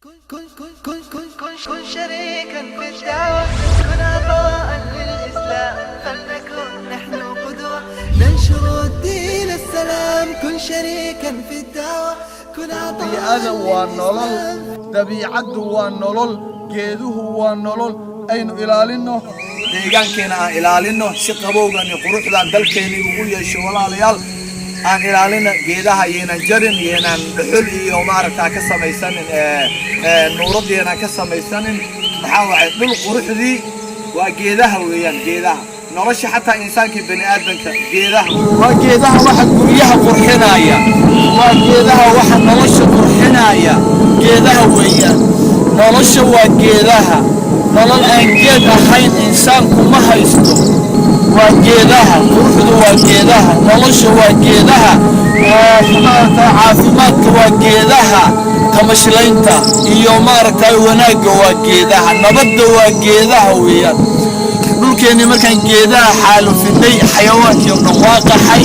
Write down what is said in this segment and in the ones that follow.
كن كن كن كن كن كن شريكا في الدعوة، كن عطاء للإسلام، فلنكن نحن قدوة ننشر الدين السلام. كن شريكا في الدعوة، كن عطاء Bii'ada waa nolol. للإسلام. Dabiicaddu waa nolol, geeduhu waa nolol. Aynu ilaalinno deegaankeena, aan ilaalinno si qabowgan iyo quruxdan dalkeeni ugu yeesho. Walaalayaal, aan ilaalino geedaha, yeenan jarin, yeenan dhuxul iyo maaragtaa ka samaysanin, nuurad yeenan ka samaysanin. Maxaa waay, dhul quruxdii waa geedaha weeyaan, geedaha nolosha, xataa insaankii bani aadamka geedaha waa geedaha. Waxa guryaha qurxinaya waa geedaha, waxa nolosha qurxinaya geedaha weeyaan. Nolosha waa geedaha. Nolol aan geed ahayn insaanku ma haysto. Waa geedaha quruxdu, waa geedaha nolosha, waa geedaha maaragta caafimaadka, waa geedaha tamashlaynta iyo maaragtay wanaagga, waa geedaha nabadda, waa geedaha weeyaan. Dhulkeennii markaan geedaha xaalufinay, xayawaankii oo dhan waa qaxay,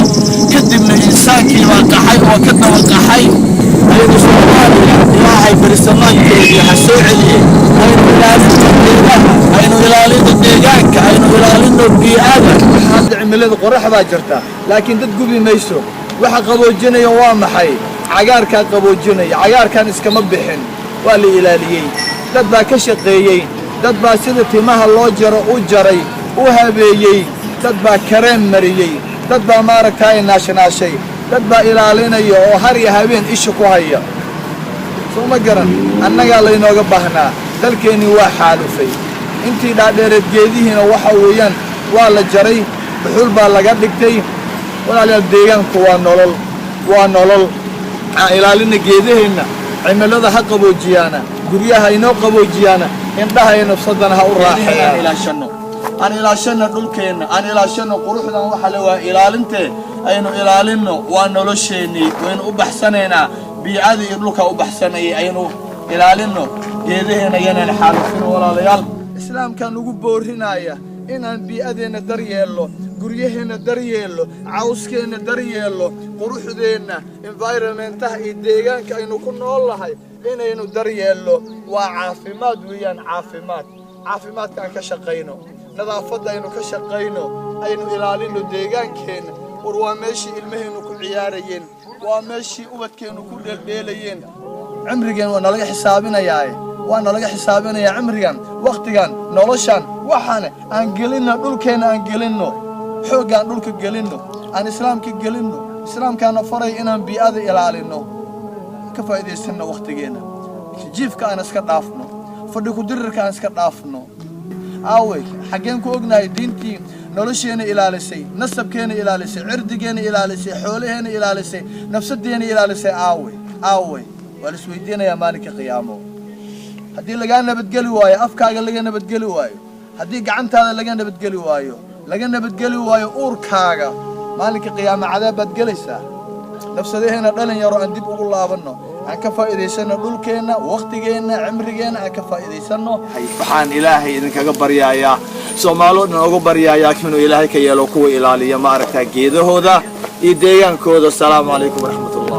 kadibna insaankii baa qaxay oo ka daba qaxay. Aynu Soomaaliya Ilaahay berisamaadkeedii ha soo celiyey. Aynu ilaalino geedaha, aynu ilaalino deegaanka, aynu ilaalino bii'ada. Hadda cimilada qorax baa jirta, laakiin dad gubi mayso. Waxa qaboojinaya waa maxay? Cagaarkaa qaboojinaya. Cagaarkan iskama bixin, waa la ilaaliyey, dad baa ka shaqeeyey, dad baa sida timaha loo jaro u jaray, u habeeyey, dad baa kareem mariyey, dad baa maaragtay naashnaashay, dad baa ilaalinaya oo har iyo habeen isha ku haya. Soo ma garan? Annagaa laynooga baahnaa. Dalkeennii waa xaalufay, intii dhaadheereed geedihiina waxa weeyaan waa la jaray, dhuxul baa laga dhigtay. Walaalayaal, deegaanku waa nolol, waa nolol. Aan ilaalina geedaheenna, cimilada ha qaboojiyaana, guryaha inoo qaboojiyaana, indhaha iyo nafsadana ha u raaxeeyaan. Ilaashano, aan ilaashano dhulkeenna, aan ilaashano quruxdan. Waxa le waa ilaalintee, aynu ilaalinno, waa nolosheennii. Waynu u baxsanaynaa biicada iyo dhulka u baxsanayay. Aynu ilaalinno geedaheenna, yanaan xaalufin. Walaalayaal, Islaamkaan ugu boorinaya inaan bii'adeenna daryeello, guryaheenna daryeello, cawskeenna daryeello, quruxdeenna, environmentaha iyo deegaanka aynu ku nool nahay inaynu daryeello. Waa caafimaad weeyaan, caafimaad. Caafimaadka aan ka shaqayno, nadaafadda aynu ka shaqayno, aynu ilaalino deegaankeenna. War waa meeshii ilmaheennu ku ciyaarayeen, waa meeshii ubadkeennu ku dheeldheelayeen. Cimrigeen waa nalaga xisaabinayaaye, waa nalaga xisaabinayaa cimrigan, wakhtigan, noloshan. Waxaan aan gelinno dhulkeenna, aan gelinno xooggaan, dhulka gelinno, aan Islaamka gelinno. Islaamkaana faray inaan bii'ada ilaalinno, ka faa'iidaysanno wakhtigeenna, jiifka aan iska dhaafno, fadhi ku-dirirka aan iska dhaafno. Aawey, xaggeen ku ognahay diintii nolosheenna ilaalisay, nasabkeenna ilaalisay, cirdigeenna ilaalisay, xoolaheenna ilaalisay, nafsadeenna ilaalisay? Aawey, aawey? Waa la isweydiinayaa maalinka qiyaamo. Haddii lagaa nabadgeli waayo, afkaaga laga nabadgeli waayo, haddii gacantaada laga nabadgeli waayo, laga nabadgeli waayo uurkaaga, maalinka qiyaamo cadaab baad gelaysaa. Nafsadaheena, dhalin yaro, aan dib ugu laabanno, aan ka faa'iidaysanno dhulkeenna, wakhtigeenna, cimrigeenna aan ka faa'iidaysanno. Waxaan Ilaahay idinkaga baryayaa, Soomaaloo dhan uga baryayaa, inuu Ilaahay ka yeelo kuwa ilaaliya maaragtaa geedahooda iyo deegaankooda. Asalaamu calaykum waraxmatullah.